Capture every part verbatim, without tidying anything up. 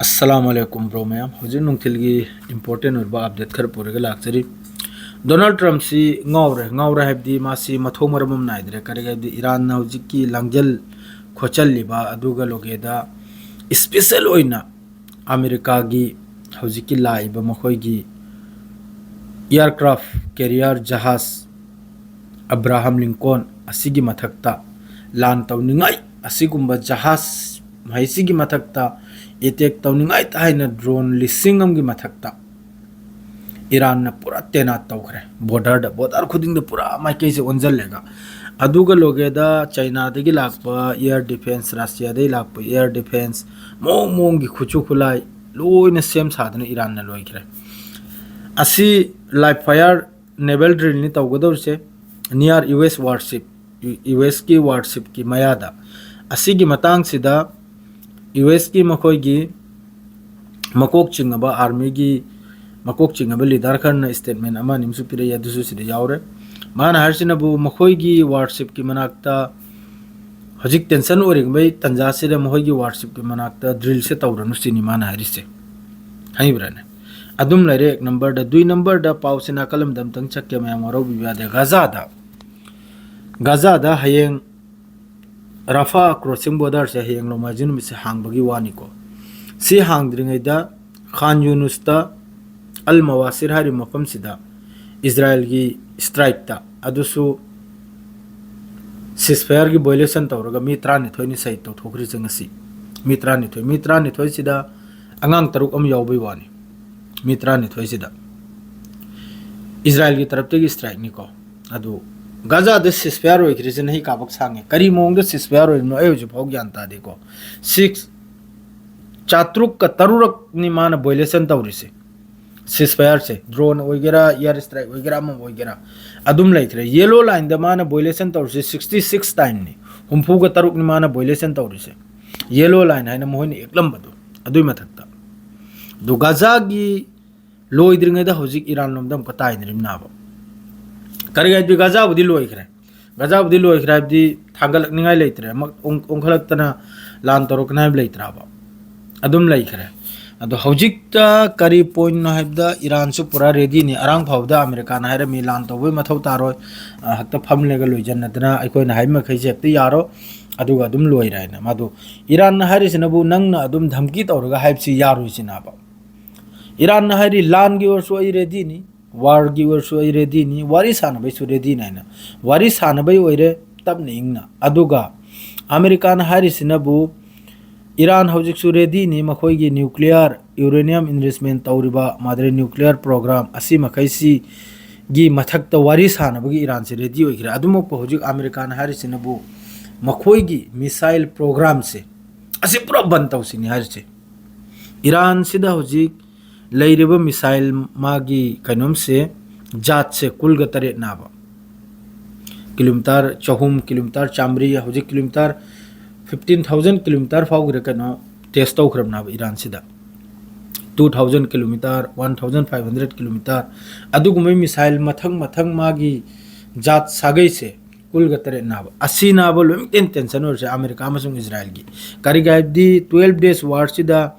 ꯑꯁꯂꯥꯃꯨ ꯑꯂꯥꯏꯀꯨꯝ bro ꯃꯌꯥꯝ꯫ ꯍꯧꯖꯤꯛ ꯅꯨꯡꯊꯤꯜꯒꯤ ꯏꯝꯄꯣꯔꯇꯦꯟ ꯑꯣꯏꯕ ꯑꯞꯗꯦꯠ ꯈꯔ ꯄꯨꯔꯒ ꯂꯥꯛꯆꯔꯤ꯫ ꯗꯣꯅꯥꯜꯗ ꯇ꯭ꯔꯝꯞꯁꯤ ꯉꯥꯎꯔꯦ꯫ ꯉꯥꯎꯔꯦ ꯍꯥꯏꯕꯗꯤ ꯃꯥꯁꯤ ꯃꯊꯣꯡ ꯃꯔꯝ ꯑꯃ ꯅꯥꯏꯗ꯭ꯔꯦ꯫ ꯀꯔꯤꯒꯤ ꯍꯥꯏꯕꯗꯤ ꯏꯔꯥꯟꯅ ꯍꯧꯖꯤꯛꯀꯤ ꯂꯥꯡꯖꯜ ꯈꯣꯠꯆꯜꯂꯤꯕ ꯑꯗꯨꯒ ꯂꯣꯒꯦꯗ ꯏꯁꯄꯤꯁꯦꯜ ꯑꯣꯏꯅ ꯑꯃꯦꯔꯤꯀꯥꯒꯤ ꯍꯧꯖꯤꯛꯀꯤ ꯂꯥꯛꯏꯕ ꯃꯈꯣꯏꯒꯤ ꯑꯦꯌꯥꯔꯀ꯭ꯔꯥꯐ ꯀꯦꯔꯤꯌꯔ ꯖꯍꯥꯖ ꯑꯕ꯭ꯔꯥꯍꯝ ꯂꯤꯡꯀꯣꯟ ꯑꯁꯤꯒꯤ ꯃꯊꯛꯇ ꯂꯥꯟ ꯇꯧꯅꯤꯡꯉꯥꯏ, ꯑꯁꯤꯒꯨꯝꯕ ꯖꯍꯥꯖ ꯃꯍꯩꯁꯤꯒꯤ ꯃꯊꯛꯇ ꯑꯦꯇꯦꯛ ꯇꯧꯅꯤꯡꯉꯥꯏ ꯍꯥꯏꯅ ꯗ꯭ꯔꯣꯟ ꯂꯤꯁꯤꯡ ꯑꯃꯒꯤ ꯃꯊꯛꯇ ꯏꯔꯥꯟꯅ ꯄꯨꯔꯥ ꯇꯦꯅꯥꯠ ꯇꯧꯈ꯭ꯔꯦ꯫ ꯕꯣꯔꯗꯔꯗ, ꯕꯣꯔꯗꯔ ꯈꯨꯗꯤꯡꯗ ꯄꯨꯔꯥ ꯃꯥꯏꯀꯩꯁꯦ ꯑꯣꯟꯁꯤꯜꯂꯦꯒ꯫ ꯑꯗꯨꯒ ꯂꯣꯒꯦꯗ ꯆꯩꯅꯥꯗꯒꯤ ꯂꯥꯛꯄ ꯏꯌꯥꯔ ꯗꯤꯐꯦꯟꯁ, ꯔꯁꯤꯌꯥꯗꯒꯤ ꯂꯥꯛꯄ ꯏꯌꯥꯔ ꯗꯤꯐꯦꯟꯁ, ꯃꯑꯣꯡ ꯃꯑꯣꯡꯒꯤ ꯈꯨꯠꯁꯨ ꯈꯨꯠꯂꯥꯏ ꯂꯣꯏꯅ ꯁꯦꯝ ꯁꯥꯗꯅ ꯏꯔꯥꯟꯅ ꯂꯣꯏꯈ꯭ꯔꯦ꯫ ꯑꯁꯤ ꯂꯥꯏꯚ ꯐꯌꯥꯔ ꯅꯦꯚꯦꯜ ꯗ꯭ꯔꯤꯜꯅꯤ ꯇꯧꯒꯗꯧꯔꯤꯁꯦ, near U S warship, U ꯑꯦꯁꯀꯤ ꯋꯥꯔꯁꯤꯞꯀꯤ ꯃꯌꯥꯗ꯫ ꯑꯁꯤꯒꯤ ꯃꯇꯥꯡꯁꯤꯗ ꯌꯨ ꯑꯦꯁꯀꯤ ꯃꯈꯣꯏꯒꯤ ꯃꯀꯣꯛ ꯆꯤꯡꯉꯕ, ꯑꯥꯔꯃꯤꯒꯤ ꯃꯀꯣꯛ ꯆꯤꯡꯉꯕ ꯂꯤꯗꯔ ꯈꯔꯅ ꯁ꯭ꯇꯦꯠꯃꯦꯟ ꯑꯃ ꯑꯅꯤ ꯑꯃꯁꯨ ꯄꯤꯔꯛꯏ, ꯑꯗꯨꯁꯨ ꯁꯤꯗ ꯌꯥꯎꯔꯦ꯫ ꯃꯥꯅ ꯍꯥꯏꯔꯤꯁꯤꯅꯕꯨ ꯃꯈꯣꯏꯒꯤ ꯋꯥꯔꯁꯤꯞꯀꯤ ꯃꯅꯥꯛꯇ ꯍꯧꯖꯤꯛ ꯇꯦꯟꯁꯟ ꯑꯣꯏꯔꯤꯉꯩ ꯇꯟꯖꯥꯁꯤꯗ ꯃꯈꯣꯏꯒꯤ ꯋꯥꯔꯁꯤꯞꯀꯤ ꯃꯅꯥꯛꯇ ꯗ꯭ꯔꯤꯜꯁꯦ ꯇꯧꯔꯅꯨ ꯁꯤꯅꯤ ꯃꯥꯅ ꯍꯥꯏꯔꯤꯁꯦ꯫ ꯈꯪꯉꯤꯕ꯭ꯔꯥꯅꯦ? ꯑꯗꯨꯝ ꯂꯩꯔꯦ ꯑꯦꯛ ꯅꯝꯕꯔꯗ꯫ ꯗꯨꯏ ꯅꯝꯕꯔꯗ ꯄꯥꯎꯁꯦ ꯅꯥꯀꯜ ꯑꯃꯗ ꯑꯝꯇꯪ ꯆꯠꯀꯦ, ꯃꯌꯥꯝ ꯋꯥꯔꯧꯕꯤꯕ ꯌꯥꯗꯦ꯫ ꯒꯥꯖꯥꯗ, ꯒꯥꯖꯥꯗ ꯍꯌꯦꯡ ꯔꯥꯐꯥ ꯀ꯭ꯔꯣꯁꯤꯡ ꯕꯣꯔꯗꯔꯁꯦ ꯍꯌꯦꯡ ꯅꯣꯡꯃꯥꯏꯖꯤꯡ ꯅꯨꯃꯤꯠꯁꯦ ꯍꯥꯡꯕꯒꯤ ꯋꯥꯅꯤꯀꯣ꯫ ꯁꯤ ꯍꯥꯡꯗ꯭ꯔꯤꯉꯩꯗ ꯈꯥꯟ ꯌꯨꯅꯨꯁꯇ ꯑꯜ ꯃꯋꯥꯁꯤꯔ ꯍꯥꯏꯔꯤꯕ ꯃꯐꯝꯁꯤꯗ ꯏꯖꯔꯥꯏꯜꯒꯤ ꯁ꯭ꯇ꯭ꯔꯥꯏꯛꯇ, ꯑꯗꯨꯁꯨ ꯁꯤꯁꯐꯌꯥꯔꯒꯤ ꯚꯣꯏꯂꯦꯁꯟ ꯇꯧꯔꯒ ꯃꯤ ꯇꯔꯥꯅꯤꯊꯣꯏꯅꯤ ꯁꯍꯤꯗ ꯇꯧꯊꯣꯛꯈ꯭ꯔꯤꯁꯦ ꯉꯁꯤ꯫ ꯃꯤ ꯇꯔꯥꯅꯤꯊꯣꯏ, ꯃꯤ ꯇꯔꯥꯅꯤꯊꯣꯏꯁꯤꯗ ꯑꯉꯥꯡ ꯇꯔꯨꯛ ꯑꯃ ꯌꯥꯎꯕꯩ ꯋꯥꯅꯤ꯫ ꯃꯤ ꯇꯔꯥꯅꯤꯊꯣꯏꯁꯤꯗ ꯏꯖꯔꯥꯏꯜꯒꯤ ꯇꯔꯞꯇꯒꯤ ꯁ꯭ꯇ꯭ꯔꯥꯏꯛꯅꯤꯀꯣ꯫ ꯑꯗꯨ ꯒꯥꯖꯥꯗ ꯁꯤꯁꯐꯌꯥꯔ ꯑꯣꯏꯈ꯭ꯔꯤꯁꯦ ꯅꯍꯤ ꯀꯥꯕꯛ ꯁꯥꯡꯉꯦ꯫ ꯀꯔꯤ ꯃꯑꯣꯡꯗ ꯁꯤꯁꯐꯌꯥꯔ ꯑꯣꯏꯔꯤꯅꯣ ꯑꯩ ꯍꯧꯖꯤꯛ ꯐꯥꯎ ꯒ꯭ꯌꯥꯟ ꯇꯥꯗꯦꯀꯣ꯫ ꯁꯤꯛꯁ, ꯆꯥꯇ꯭ꯔꯨꯛꯀ ꯇꯔꯨꯛꯔꯛꯅꯤ ꯃꯥꯅ ꯚꯣꯏꯂꯦꯁꯟ ꯇꯧꯔꯤꯁꯦ꯫ ꯁꯤꯁꯐꯌꯥꯔꯁꯦ ꯗ꯭ꯔꯣꯟ ꯑꯣꯏꯒꯦꯔꯥ, ꯏꯌꯥꯔ ꯁ꯭ꯇ꯭ꯔꯥꯏꯛ ꯑꯣꯏꯒꯦꯔꯥ, ꯑꯃ ꯑꯣꯏꯒꯦꯔꯥ, ꯑꯗꯨꯝ ꯂꯩꯈ꯭ꯔꯦ꯫ ꯌꯦꯂꯣ ꯂꯥꯏꯟꯗ ꯃꯥꯅ ꯚꯣꯏꯂꯦꯁꯟ ꯇꯧꯔꯤꯁꯦ ꯁꯤꯛꯁꯇꯤ ꯁꯤꯛꯁ ꯇꯥꯏꯝꯅꯤ꯫ ꯍꯨꯝꯐꯨꯒ ꯇꯔꯨꯛꯅꯤ ꯃꯥꯅ ꯚꯣꯏꯂꯦꯁꯟ ꯇꯧꯔꯤꯁꯦ꯫ ꯌꯦꯂꯣ ꯂꯥꯏꯟ ꯍꯥꯏꯅ ꯃꯈꯣꯏꯅ ꯌꯦꯛꯂꯝꯕꯗꯣ, ꯑꯗꯨꯏ ꯃꯊꯛꯇ꯫ ꯑꯗꯨ ꯒꯥꯖꯥꯒꯤ ꯂꯣꯏꯗ꯭ꯔꯤꯉꯩꯗ ꯍꯧꯖꯤꯛ ꯏꯔꯥꯟ ꯂꯣꯝꯗ ꯑꯃꯨꯛꯀ ꯇꯥꯏꯅꯔꯤꯕꯅꯥꯕ꯫ ꯀꯔꯤ ꯍꯥꯏꯗꯤ ꯒꯥꯖꯥꯕꯨꯗꯤ ꯂꯣꯏꯈ꯭ꯔꯦ꯫ ꯒꯥꯖꯥꯕꯨꯗꯤ ꯂꯣꯏꯈ꯭ꯔꯦ ꯍꯥꯏꯕꯗꯤ ꯊꯥꯡꯒꯠꯂꯛꯅꯤꯡꯉꯥꯏ ꯂꯩꯇ꯭ꯔꯦ꯫ ꯑꯃꯨꯛ ꯑꯣꯟ-, ꯑꯣꯟꯈꯠꯂꯛꯇꯅ ꯂꯥꯟ ꯇꯧꯔꯛꯀꯅꯤ ꯍꯥꯏꯕ ꯂꯩꯇ꯭ꯔꯕ? ꯑꯗꯨꯝ ꯂꯩꯈ꯭ꯔꯦ꯫ ꯑꯗꯣ ꯍꯧꯖꯤꯛꯇ ꯀꯔꯤ ꯄꯣꯏꯟꯅꯣ ꯍꯥꯏꯕꯗ, ꯏꯔꯥꯟꯁꯨ ꯄꯨꯔꯥ ꯔꯦꯗꯤꯅꯤ꯫ ꯑꯔꯥꯡ ꯐꯥꯎꯕꯗ ꯑꯃꯦꯔꯤꯀꯥꯅ ꯍꯥꯏꯔꯝꯃꯤ, "ꯂꯥꯟ ꯇꯧꯕꯩ ꯃꯊꯧ ꯇꯥꯔꯣꯏ, ꯑ, ꯍꯦꯛꯇ ꯐꯝꯂꯒ ꯂꯣꯏꯖꯟꯅꯗꯅ ꯑꯩꯈꯣꯏꯅ ꯍꯥꯏꯕ ꯃꯈꯩꯁꯦ ꯍꯦꯛꯇ ꯌꯥꯔꯣ, ꯑꯗꯨꯒ ꯑꯗꯨꯝ ꯂꯣꯏꯔꯦ" ꯍꯥꯏꯅ꯫ ꯃꯗꯨ ꯏꯔꯥꯟꯅ ꯍꯥꯏꯔꯤꯁꯤꯅꯕꯨ ꯅꯪꯅ ꯑꯗꯨꯝ ꯙꯝꯀꯤ ꯇꯧꯔꯒ ꯍꯥꯏꯕꯁꯤ ꯌꯥꯔꯣꯏꯁꯤꯅꯕ꯫ ꯏꯔꯥꯟꯅ ꯍꯥꯏꯔꯤ, "ꯂꯥꯟꯒꯤ ꯑꯣꯏꯔꯁꯨ ꯑꯩ ꯔꯦꯗꯤꯅꯤ, ꯋꯥꯔꯒꯤ ꯑꯣꯏꯔꯁꯨ ꯑꯩ ꯔꯦꯗꯤꯅꯤ, ꯋꯥꯔꯤ ꯁꯥꯟꯅꯕꯩꯁꯨ ꯔꯦꯗꯤꯅꯤ" ꯍꯥꯏꯅ꯫ ꯋꯥꯔꯤ ꯁꯥꯟꯅꯕꯩ ꯑꯣꯏꯔꯦ, ꯇꯞꯅ ꯏꯪꯅ꯫ ꯑꯗꯨꯒ ꯑꯃꯦꯔꯤꯀꯥꯅ ꯍꯥꯏꯔꯤꯁꯤꯅꯕꯨ, "ꯏꯔꯥꯟ ꯍꯧꯖꯤꯛꯁꯨ ꯔꯦꯗꯤꯅꯤ, ꯃꯈꯣꯏꯒꯤ nuclear uranium enrichment ꯇꯧꯔꯤꯕ, ꯃꯥꯗꯔ nuclear program ꯑꯁꯤ ꯃꯈꯩꯁꯤꯒꯤ ꯃꯊꯛꯇ ꯋꯥꯔꯤ ꯁꯥꯟꯅꯕꯒꯤ ꯏꯔꯥꯟꯁꯦ ꯔꯦꯗꯤ ꯑꯣꯏꯈ꯭ꯔꯦ"꯫ ꯑꯗꯨꯃꯛꯄꯨ ꯍꯧꯖꯤꯛ ꯑꯃꯦꯔꯤꯀꯥꯅ ꯍꯥꯏꯔꯤꯁꯤꯅꯕꯨ ꯃꯈꯣꯏꯒꯤ missile programꯁꯦ ꯑꯁꯤ ꯄꯨꯔꯥ ꯕꯟ ꯇꯧꯁꯤꯅꯤ ꯍꯥꯏꯔꯤꯁꯦ꯫ ꯏꯔꯥꯟꯁꯤꯗ ꯍꯧꯖꯤꯛ ꯂꯩꯔꯤꯕ missile, ꯃꯥꯒꯤ ꯀꯩꯅꯣꯝꯁꯦ, ꯖꯥꯠꯁꯦ ꯀꯨꯜꯒ ꯇꯔꯦꯠ ꯅꯥꯕ, ꯀꯤꯂꯣꯃꯤꯇꯔ ꯆꯍꯨꯝ, ꯀꯤꯂꯣꯃꯤꯇꯔ ꯆꯥꯝꯃꯔꯤ, ꯍꯧꯖꯤꯛ ꯀꯤꯂꯣꯃꯤꯇꯔ fifteen thousand kilometer ꯐꯥꯎꯈ꯭ꯔꯦ ꯀꯩꯅꯣ, test ꯇꯧꯈ꯭ꯔꯕꯅꯦꯕ ꯏꯔꯥꯟꯁꯤꯗ꯫ Two thousand kilometer, one thousand five hundred kilometer, ꯑꯗꯨꯒꯨꯝꯕ missile ꯃꯊꯪ ꯃꯊꯪ ꯃꯥꯒꯤ ꯖꯥꯠ ꯁꯥꯒꯩꯁꯦ ꯀꯨꯜꯒ ꯇꯔꯦꯠ ꯅꯥꯕ꯫ ꯑꯁꯤ ꯅꯥꯕ ꯂꯣꯏꯅꯃꯛ tension ꯑꯣꯏꯔꯤꯁꯦ ꯑꯃꯦꯔꯤꯀꯥ ꯑꯃꯁꯨꯡ ꯏꯖꯔꯥꯏꯜꯒꯤ꯫ ꯀꯔꯤꯒꯤ ꯍꯥꯏꯕꯗꯤ twelve days warꯁꯤꯗ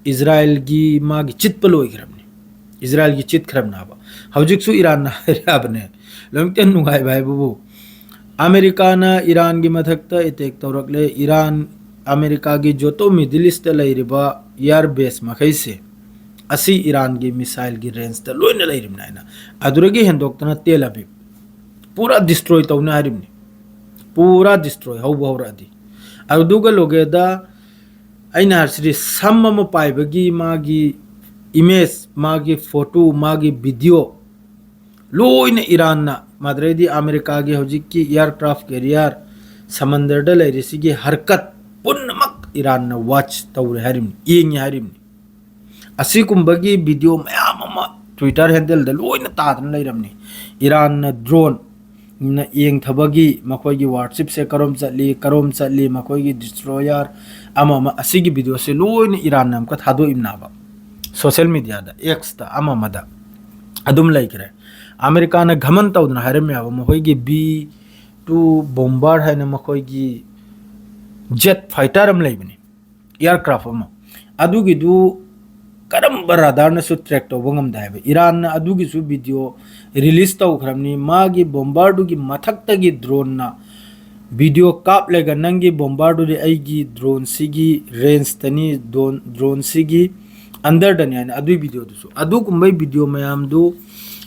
ꯏꯖꯔꯥꯏꯜꯒꯤ ꯃꯥꯒꯤ ꯆꯤꯠꯄ ꯂꯣꯏꯈ꯭ꯔꯕꯅꯤ, ꯏꯖꯔꯥꯏꯜꯒꯤ ꯆꯤꯠꯈ꯭ꯔꯕꯅꯦꯕ꯫ ꯍꯧꯖꯤꯛꯁꯨ ꯏꯔꯥꯟꯅ ꯍꯥꯏꯔꯛꯑꯕꯅꯦ꯫ ꯂꯣꯏꯅꯃꯛꯇ ꯅꯨꯡꯉꯥꯏꯕ ꯍꯥꯏꯕꯕꯨ, ꯑꯃꯦꯔꯤꯀꯥꯅ ꯏꯔꯥꯟꯒꯤ ꯃꯊꯛꯇ attack ꯇꯧꯔꯛꯂꯦ, ꯏꯔꯥꯟ ꯑꯃꯦꯔꯤꯀꯥꯒꯤ ꯖꯣꯇꯣ Middle Eastꯇ ꯂꯩꯔꯤꯕ air base ꯃꯈꯩꯁꯦ ꯑꯁꯤ ꯏꯔꯥꯟꯒꯤ missileꯒꯤ rangeꯇ ꯂꯣꯏꯅ ꯂꯩꯔꯤꯕꯅꯤ ꯍꯥꯏꯅ꯫ ꯑꯗꯨꯗꯒꯤ ꯍꯦꯟꯗꯣꯛꯇꯅ ꯇꯦꯜ ꯑꯕꯤꯕ ꯄꯨꯔꯥ destroy ꯇꯧꯅꯤ ꯍꯥꯏꯔꯤꯕꯅꯤ, ꯄꯨꯔꯥ destroy ꯍꯧꯕ ꯍꯧꯔꯛꯑꯗꯤ꯫ ꯑꯗꯨꯒ ꯂꯣꯒꯦꯗ ꯑꯩꯅ ꯍꯥꯏꯔꯤꯁꯤꯗꯤ, ꯁꯝ ꯑꯃ ꯄꯥꯏꯕꯒꯤ ꯃꯥꯒꯤ image, ꯃꯥꯒꯤ photo, ꯃꯥꯒꯤ video ꯂꯣꯏꯅ ꯏꯔꯥꯟꯅ, ꯃꯗꯨꯗꯩꯗꯤ ꯑꯃꯦꯔꯤꯀꯥꯒꯤ ꯍꯧꯖꯤꯛꯀꯤ aircraft carrier, ꯁꯃꯟꯗꯔꯗ ꯂꯩꯔꯤꯁꯤꯒꯤ ꯍꯔꯀꯠ ꯄꯨꯝꯅꯃꯛ ꯏꯔꯥꯟꯅ watch ꯇꯧꯔꯦ ꯍꯥꯏꯔꯤꯕꯅꯤ, ꯌꯦꯡꯉꯤ ꯍꯥꯏꯔꯤꯕꯅꯤ꯫ ꯑꯁꯤꯒꯨꯝꯕꯒꯤ video ꯃꯌꯥꯝ ꯑꯃ Twitter handleꯗ ꯂꯣꯏꯅ ꯇꯥꯗꯅ ꯂꯩꯔꯕꯅꯤ꯫ ꯏꯔꯥꯟꯅ droneꯅ ꯌꯦꯡꯊꯕꯒꯤ ꯃꯈꯣꯏꯒꯤ warshipꯁꯦ ꯀꯔꯣꯝ ꯆꯠꯂꯤ, ꯀꯔꯣꯝ ꯆꯠꯂꯤ, ꯃꯈꯣꯏꯒꯤ destroyer ꯑꯃ ꯑꯃ, ꯑꯁꯤꯒꯤ videoꯁꯦ ꯂꯣꯏꯅ ꯏꯔꯥꯟꯅ ꯑꯃꯨꯛꯀ ꯊꯥꯗꯣꯛꯏꯕꯅꯦꯕ꯫ Social mediaꯗ, Xꯇ, ꯑꯃ ꯑꯃꯗ ꯑꯗꯨꯝ ꯂꯩꯈ꯭ꯔꯦ꯫ ꯑꯃꯦꯔꯤꯀꯥꯅ ꯘꯃꯟ ꯇꯧꯗꯅ ꯍꯥꯏꯔꯝꯃꯦꯕ, ꯃꯈꯣꯏꯒꯤ B two bomber ꯍꯥꯏꯅ ꯃꯈꯣꯏꯒꯤ jet fighter ꯑꯃ ꯂꯩꯕꯅꯤ, aircraft ꯑꯃ꯫ ꯑꯗꯨꯒꯤꯗꯨ ꯀꯔꯝꯕ ꯔꯥꯗꯥꯔꯅꯁꯨ ꯇ꯭ꯔꯦꯛ ꯇꯧꯕ ꯉꯝꯗꯦ ꯍꯥꯏꯕ꯫ ꯏꯔꯥꯟꯅ ꯑꯗꯨꯒꯤꯁꯨ ꯚꯤꯗꯤꯑꯣ ꯔꯤꯂꯤꯁ ꯇꯧꯈ꯭ꯔꯕꯅꯤ꯫ ꯃꯥꯒꯤ ꯕꯣꯝꯕꯥꯔꯗꯨꯒꯤ ꯃꯊꯛꯇꯒꯤ ꯗ꯭ꯔꯣꯟꯅ ꯚꯤꯗꯤꯑꯣ ꯀꯥꯞꯂꯒ, "ꯅꯪꯒꯤ ꯕꯣꯝꯕꯥꯔꯗꯨꯗꯤ ꯑꯩꯒꯤ ꯗ꯭ꯔꯣꯟꯁꯤꯒꯤ ꯔꯦꯟꯖꯇꯅꯤ, ꯗ꯭ꯔꯣꯟ, ꯗ꯭ꯔꯣꯟꯁꯤꯒꯤ ꯑꯟꯗꯔꯗꯅꯤ" ꯍꯥꯏꯅ ꯑꯗꯨꯒꯤ ꯚꯤꯗꯤꯑꯣꯗꯨꯁꯨ꯫ ꯑꯗꯨꯒꯨꯝꯕꯒꯤ ꯚꯤꯗꯤꯑꯣ ꯃꯌꯥꯝꯗꯨ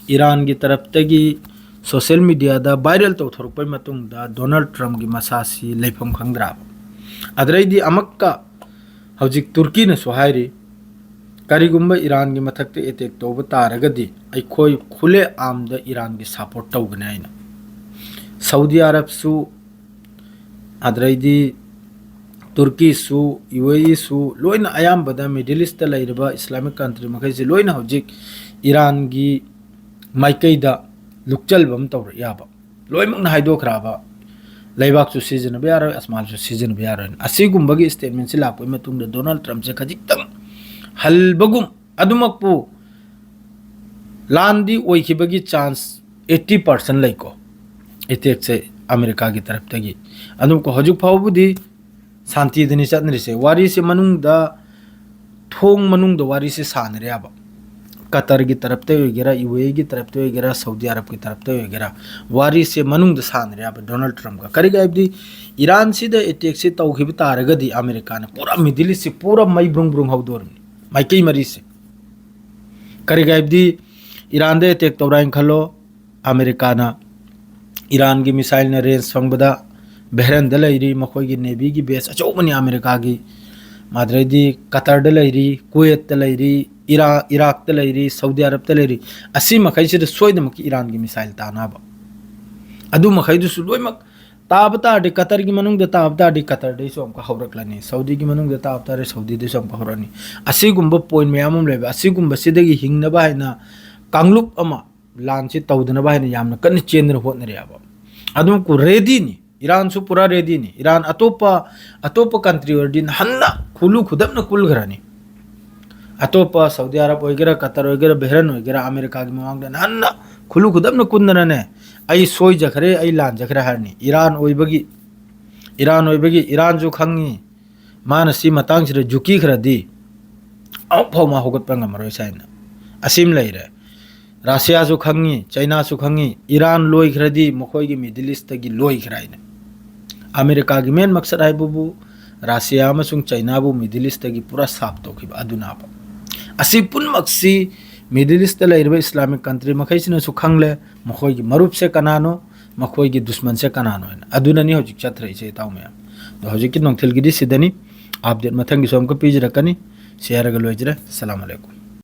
ꯏꯔꯥꯟꯒꯤ ꯇꯔꯞꯇꯒꯤ ꯁꯣꯁꯤꯌꯦꯜ ꯃꯤꯗꯤꯌꯥꯗ ꯚꯥꯏꯔꯦꯜ ꯇꯧꯊꯣꯔꯛꯄꯒꯤ ꯃꯇꯨꯡꯗ ꯗꯣꯅꯥꯜꯗ ꯇ꯭ꯔꯝꯞꯀꯤ ꯃꯁꯥꯁꯤ ꯂꯩꯐꯝ ꯈꯪꯗ꯭ꯔꯕ꯫ ꯑꯗꯨꯗꯩꯗꯤ ꯑꯃꯨꯛꯀ ꯍꯧꯖꯤꯛ ꯇꯨꯔꯀꯤꯅꯁꯨ ꯍꯥꯏꯔꯤ, "ꯀꯔꯤꯒꯨꯝꯕ ꯏꯔꯥꯟꯒꯤ ꯃꯊꯛꯇ ꯑꯦꯇꯦꯛ ꯇꯧꯕ ꯇꯥꯔꯒꯗꯤ ꯑꯩꯈꯣꯏ ꯈꯨꯂꯦ ꯑꯥꯝꯗ ꯏꯔꯥꯟꯒꯤ ꯁꯄꯣꯔꯠ ꯇꯧꯒꯅꯤ" ꯍꯥꯏꯅ꯫ ꯁꯥꯎꯗꯤ ꯑꯔꯕꯁꯨ, ꯑꯗꯨꯗꯩꯗꯤ ꯇꯨꯔꯀꯤꯁꯨ, ꯌꯨ ꯑꯦ ꯏꯁꯨ, ꯂꯣꯏꯅ ꯑꯌꯥꯝꯕꯗ ꯃꯤꯗꯜ ꯏꯁꯇ ꯂꯩꯔꯤꯕ ꯏꯁꯂꯥꯃꯤꯛ ꯀꯟꯇ꯭ꯔꯤ ꯃꯈꯩꯁꯦ ꯂꯣꯏꯅ ꯍꯧꯖꯤꯛ ꯏꯔꯥꯟꯒꯤ ꯃꯥꯏꯀꯩꯗ ꯂꯨꯛꯆꯜꯕ ꯑꯃ ꯇꯧꯔꯛ ꯌꯥꯕ꯫ ꯂꯣꯏꯅꯃꯛꯅ ꯍꯥꯏꯗꯣꯛꯈ꯭ꯔꯕ, "ꯂꯩꯕꯥꯛꯁꯨ ꯁꯤꯖꯤꯟꯅꯕ ꯌꯥꯔꯣꯏ, ꯑꯁꯃꯥꯟꯁꯨ ꯁꯤꯖꯤꯟꯅꯕ ꯌꯥꯔꯣꯏ"꯫ ꯑꯁꯤꯒꯨꯝꯕꯒꯤ ꯁ꯭ꯇꯦꯠꯃꯦꯟꯁꯤ ꯂꯥꯛꯄꯒꯤ ꯃꯇꯨꯡꯗ ꯗꯣꯅꯥꯜꯗ ꯇ꯭ꯔꯝꯞꯁꯦ ꯈꯖꯤꯛꯇꯪ ꯍꯜꯕꯒꯨꯝ, ꯑꯗꯨꯃꯛꯄꯨ ꯂꯥꯟꯗꯤ ꯑꯣꯏꯈꯤꯕꯒꯤ ꯆꯥꯟꯁ ꯑꯩꯠꯇꯤ ꯄꯥꯔꯁꯦꯟ ꯂꯩꯀꯣ, ꯑꯦꯇꯦꯛꯁꯦ ꯑꯃꯦꯔꯤꯀꯥꯒꯤ ꯇꯔꯞꯇꯒꯤ꯫ ꯑꯗꯨꯝ ꯀꯣ, ꯍꯧꯖꯤꯛ ꯐꯥꯎꯕꯗꯤ ꯁꯥꯟꯇꯤꯗꯅꯤ ꯆꯠꯅꯔꯤꯁꯦ꯫ ꯋꯥꯔꯤꯁꯦ ꯃꯅꯨꯡꯗ, ꯊꯣꯡ ꯃꯅꯨꯡꯗ ꯋꯥꯔꯤꯁꯦ ꯁꯥꯟꯅꯔꯦꯕ꯫ ꯀꯇꯔꯒꯤ ꯇꯔꯞꯇ ꯑꯣꯏꯒꯦꯔꯥ, ꯌꯨ ꯑꯦ ꯏꯒꯤ ꯇꯔꯞꯇ ꯑꯣꯏꯒꯦꯔꯥ, ꯁꯥꯎꯗꯤ ꯑꯔꯕꯀꯤ ꯇꯔꯞꯇ ꯑꯣꯏꯒꯦꯔꯥ, ꯋꯥꯔꯤꯁꯦ ꯃꯅꯨꯡꯗ ꯁꯥꯟꯅꯔꯦꯕ ꯗꯣꯅꯥꯜꯗ ꯇ꯭ꯔꯝꯞꯀ꯫ ꯀꯔꯤꯒꯤ ꯍꯥꯏꯕꯗꯤ, ꯏꯔꯥꯟꯁꯤꯗ ꯑꯦꯇꯦꯛꯁꯦ ꯇꯧꯈꯤꯕ ꯇꯥꯔꯒꯗꯤ ꯑꯃꯦꯔꯤꯀꯥꯅ ꯄꯨꯔꯥ ꯃꯤꯗꯜ ꯏꯁꯁꯦ ꯄꯨꯔꯥ ꯃꯩ ꯕ꯭ꯔꯨꯡ ꯕ꯭ꯔꯨꯡ ꯍꯧꯗꯣꯔꯝꯅꯤ, ꯃꯥꯏꯀꯩ ꯃꯔꯤꯁꯦ꯫ ꯀꯔꯤꯒꯤ ꯍꯥꯏꯕꯗꯤ, ꯏꯔꯥꯟꯗ ꯑꯦꯇꯦꯛ ꯇꯧꯔꯦ ꯍꯥꯏꯅ ꯈꯜꯂꯣ, ꯑꯃꯦꯔꯤꯀꯥꯅ ꯏꯔꯥꯟꯒꯤ ꯃꯤꯁꯥꯏꯜꯅ ꯔꯦꯟꯖ ꯐꯪꯕꯗ ꯕꯦꯍꯔꯦꯟꯗ ꯂꯩꯔꯤ, ꯃꯈꯣꯏꯒꯤ ꯅꯦꯚꯤꯒꯤ ꯕꯦꯁ ꯑꯆꯧꯕꯅꯤ ꯑꯃꯦꯔꯤꯀꯥꯒꯤ, ꯑꯗꯨꯗꯩꯗꯤ ꯀꯇꯔꯗ ꯂꯩꯔꯤ, ꯀꯨꯋꯦꯠꯇ ꯂꯩꯔꯤ, ꯏꯔꯥ-, ꯏꯔꯥꯛꯇ ꯂꯩꯔꯤ, ꯁꯥꯎꯗꯤ ꯑꯔꯕꯇ ꯂꯩꯔꯤ꯫ ꯑꯁꯤ ꯃꯈꯩꯁꯤꯗ ꯁꯣꯏꯗꯅꯃꯛꯀꯤ ꯏꯔꯥꯟꯒꯤ ꯃꯤꯁꯥꯏꯜ ꯇꯥꯅꯕ꯫ ꯑꯗꯨ ꯃꯈꯩꯗꯨꯁꯨ ꯂꯣꯏꯅꯃꯛ ꯇꯥꯕ ꯇꯥꯔꯗꯤ, ꯀꯇꯔꯒꯤ ꯃꯅꯨꯡꯗ ꯇꯥꯕ ꯇꯥꯔꯗꯤ ꯀꯇꯔꯗꯩꯁꯨ ꯑꯃꯨꯛꯀ ꯍꯧꯔꯛꯂꯅꯤ, ꯁꯥꯎꯗꯤꯒꯤ ꯃꯅꯨꯡꯗ ꯇꯥꯕ ꯇꯥꯔꯗꯤ ꯁꯥꯎꯗꯤꯗꯩꯁꯨ ꯑꯃꯨꯛꯀ ꯍꯧꯔꯛꯑꯅꯤ꯫ ꯑꯁꯤꯒꯨꯝꯕ ꯄꯣꯏꯟ ꯃꯌꯥꯝ ꯑꯃ ꯂꯩꯕ, ꯑꯁꯤꯒꯨꯝꯕꯁꯤꯗꯒꯤ ꯍꯤꯡꯅꯕ ꯍꯥꯏꯅ ꯀꯥꯡꯂꯨꯞ ꯑꯃ ꯂꯥꯟꯁꯤ ꯇꯧꯗꯅꯕ ꯍꯥꯏꯅ ꯌꯥꯝꯅ ꯀꯟꯅ ꯆꯦꯟꯗꯅ ꯍꯣꯠꯅꯔꯦꯕ꯫ ꯑꯗꯨꯝ ꯀꯨ-, ꯔꯦꯗꯤꯅꯤ, ꯏꯔꯥꯟꯁꯨ ꯄꯨꯔꯥ ꯔꯦꯗꯤꯅꯤ꯫ ꯏꯔꯥꯟ ꯑꯇꯣꯞꯄ, ꯑꯇꯣꯞꯄ ꯀꯟꯇ꯭ꯔꯤ ꯑꯣꯏꯔꯗꯤ ꯅꯍꯥꯟꯅ ꯈꯨꯂꯨ ꯈꯨꯗꯞꯅ ꯀꯨꯜꯈ꯭ꯔꯅꯤ꯫ ꯑꯇꯣꯞꯄ ꯁꯥꯎꯗꯤ ꯑꯔꯕ ꯑꯣꯏꯒꯦꯔꯥ, ꯀꯇꯔ ꯑꯣꯏꯒꯦꯔꯥ, ꯕꯦꯍꯔꯟ ꯑꯣꯏꯒꯦꯔꯥ, ꯑꯃꯦꯔꯤꯀꯥꯒꯤ ꯃꯃꯥꯡꯗ ꯅꯍꯥꯟꯅ ꯈꯨꯂꯨ ꯈꯨꯗꯞꯅ ꯀꯨꯟꯗꯅꯅꯦ, "ꯑꯩ ꯁꯣꯏꯖꯈ꯭ꯔꯦ, ꯑꯩ ꯂꯥꯟꯖꯈ꯭ꯔꯦ" ꯍꯥꯏꯔꯅꯤ꯫ ꯏꯔꯥꯟ ꯑꯣꯏꯕꯒꯤ, ꯏꯔꯥꯟ ꯑꯣꯏꯕꯒꯤ ꯏꯔꯥꯟꯁꯨ ꯈꯪꯉꯤ꯫ ꯃꯥꯅ ꯁꯤ ꯃꯇꯥꯡꯁꯤꯗ ꯖꯨꯀꯤ ꯈꯔꯗꯤ ꯑꯃꯨꯛ ꯐꯥꯎ ꯃꯥ ꯍꯧꯒꯠꯄ ꯉꯝꯃꯔꯣꯏ ꯍꯥꯏꯅ꯫ ꯑꯁꯤꯃ ꯂꯩꯔꯦ꯫ ꯔꯁꯤꯌꯥꯁꯨ ꯈꯪꯉꯤ, ꯆꯩꯅꯥꯁꯨ ꯈꯪꯉꯤ, ꯏꯔꯥꯟ ꯂꯣꯏꯈ꯭ꯔꯗꯤ ꯃꯈꯣꯏꯒꯤ Middle East ꯇꯒꯤ ꯂꯣꯏꯈ꯭ꯔꯦ ꯍꯥꯏꯅ꯫ ꯑꯃꯦꯔꯤꯀꯥꯒꯤ main ꯃꯛꯁꯠ ꯍꯥꯏꯕꯕꯨ ꯔꯁꯤꯌꯥ ꯑꯃꯁꯨꯡ ꯆꯩꯅꯥꯕꯨ Middle East ꯇꯒꯤ ꯄꯨꯔꯥ ꯁꯥꯞ ꯇꯧꯈꯤꯕ ꯑꯗꯨꯅꯕ꯫ ꯑꯁꯤ ꯄꯨꯝꯅꯃꯛꯁꯤ Middle East ꯇ ꯂꯩꯔꯤꯕ Islamic country ꯃꯈꯩꯁꯤꯅꯁꯨ ꯈꯪꯂꯦ, ꯃꯈꯣꯏꯒꯤ ꯃꯔꯨꯞꯁꯦ ꯀꯅꯥꯅꯣ, ꯃꯈꯣꯏꯒꯤ ꯗꯨꯁꯃꯟꯁꯦ ꯀꯅꯥꯅꯣ ꯍꯥꯏꯅ꯫ ꯑꯗꯨꯅꯅꯤ ꯍꯧꯖꯤꯛ ꯆꯠꯊꯔꯛꯏꯁꯦ, ꯏꯇꯥꯎ ꯃꯌꯥꯝ꯫ ꯑꯗꯣ ꯍꯧꯖꯤꯛꯀꯤ ꯅꯨꯡꯊꯤꯜꯒꯤꯗꯤ ꯁꯤꯗꯅꯤ꯫ Update ꯃꯊꯪꯒꯤꯁꯨ ꯑꯃꯨꯛꯀ ꯄꯤꯖꯔꯛꯀꯅꯤ꯫ ꯁꯤ ꯍꯥꯏꯔꯒ ꯂꯣꯏꯖꯔꯦ꯫ ꯑꯁꯂꯥꯃꯨ ꯑꯂꯩꯀꯨꯝ꯫